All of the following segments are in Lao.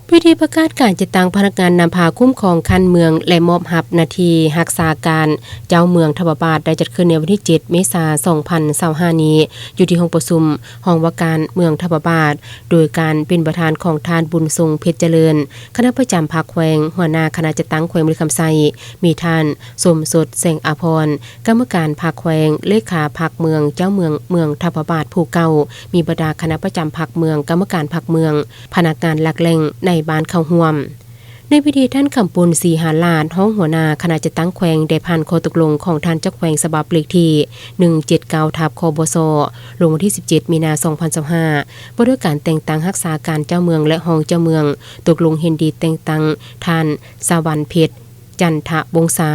ພິທີປະກາດການຈັດຕັ້ງພະນັກງານນຳພາຄຸ້ມຄອງຂັ້ນເມືອງ ແລະ ມອບຮັບໜ້າທີ່ຮັກສາການເຈົ້າເມືອງທະບາບາດ ໄດ້ຈັດຂຶ້ນໃນວັນທີເຈັດ ເມສາ ສອງພັນຊາວຫ້ານີ້ ຢູ່ທີ່ຫ້ອງປະຊຸມຫ້ອງວ່າການເມືອງທະບາບາດ ໂດຍການເປັນປະທານຂອງທ່ານ ບຸນຊົງ ເພັດຈະເລີນ ຄະນະປະຈຳພັກແຂວງ, ຫົວໜ້າຄະນະຈັດຕັ້ງແຂວງບໍລິຄຳໄຊ, ມີທ່ານ ສົມສົດ ແສງອາພອນ ກຳມະການພັກແຂວງ, ເລຂາພັກເມືອງ, ເຈົ້າເມືອງເມືອງທະບາບາດຜູ້ເກົ່າ, ມີບັນດາຄະນະປະຈຳພັກເມືອງ, ກຳມະການພັກເມືອງ, ພະນັກງານຫຼັກແຫຼ່ງໃນບ້ານເຂົ້າຮ່ວມ. ໃນພິທີ ທ່ານ ຄຳປຸນ ສີຫາລາດ ຮອງຫົວໜ້າຄະນະຈັດຕັ້ງແຂວງ ໄດ້ຜ່ານຂໍ້ຕົກລົງຂອງທ່ານເຈົ້າແຂວງ ສະບັບເລກທີ ໜຶ່ງເຈັດເກົ້າ ທັບ ຄບສ ລົງວັນທີ ສິບເຈັດ ມີນາ ສອງພັນຊາວຫ້າ ວ່າດ້ວຍການແຕ່ງຕັ້ງຮັກສາການເຈົ້າເມືອງ ແລະ ຮອງເຈົ້າເມືອງ, ຕົກລົງເຫັນດີແຕ່ງຕັ້ງທ່ານ ສະຫວັນເພັດ ຈັນທະວົງສາ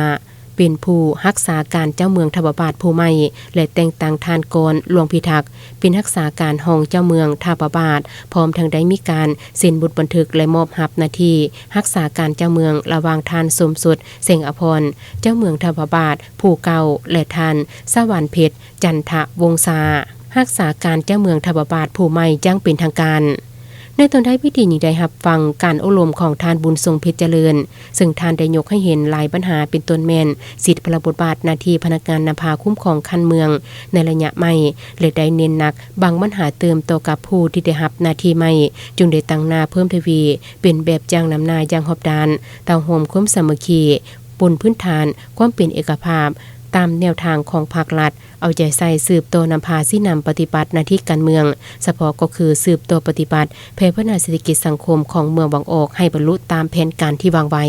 ເປັນຜູ້ຮັກສາການເຈົ້າເມືອງທະບາບາດຜູ້ໃໝ່ ແລະ ແຕ່ງຕັ້ງທ່ານ ກອນ ຫຼວງພິທັກ ເປັນຮັກສາການຮອງເຈົ້າເມືອງທະບາບາດ, ພ້ອມທັງໄດ້ມີການເຊັນບົດບັນທຶກ ແລະ ມອບຮັບໜ້າທີ່ຮັກສາການເຈົ້າເມືອງ ລະຫວ່າງທ່ານ ສົມສົດ ແສງອາພອນ ເຈົ້າເມືອງທະບາບາດຜູ້ເກົ່າ ແລະ ທ່ານ ສະຫວັນເພັດ ຈັນທະວົງສາ ຮັກສາການເຈົ້າເມືອງທະບາບາດຜູ້ໃໝ່ຢ່າງເປັນທາງການ. ໃນຕອນທ້າຍພິທີ ຍັງໄດ້ຮັບຟັງການໂອ້ລົມຂອງທ່ານ ບຸນຊົງ ເພັດຈະເລີນ ເຊິ່ງທ່ານໄດ້ຍົກໃຫ້ເຫັນຫຼາຍບັນຫາ ເປັນຕົ້ນແມ່ນສິດ ພາລະບົດບາດ ໜ້າທີ່ພະນັກງານນຳພາຄຸ້ມຄອງຂັ້ນເມືອງໃນໄລຍະໃໝ່ ແລະ ໄດ້ເນັ້ນໜັກບາງບັນຫາເຕີມຕໍ່ກັບຜູ້ທີ່ໄດ້ຮັບໜ້າທີ່ໃໝ່, ຈຶ່ງໄດ້ຕັ້ງໜ້າເພີ່ມທະວີເປັນແບບຢ່າງນຳໜ້າຢ່າງຮອບດ້ານ, ເຕົ້າໂຮມຄວາມສາມັກຄີ ບົນພື້ນຖານຄວາມເປັນເອກະພາບ ຕາມແນວທາງຂອງພາກລັດ, ເອົາໃຈໃສ່ສືບຕໍ່ນຳພາຊີ້ນຳປະຕິບັດໜ້າທີ່ການເມືອງ, ສະເພາະກໍຄືສືບຕໍ່ປະຕິບັດແຜນພັດທະນາເສດຖະກິດສັງຄົມຂອງເມືອງວັງອອກໃຫ້ບັນລຸຕາມແຜນການທີ່ວາງໄວ້.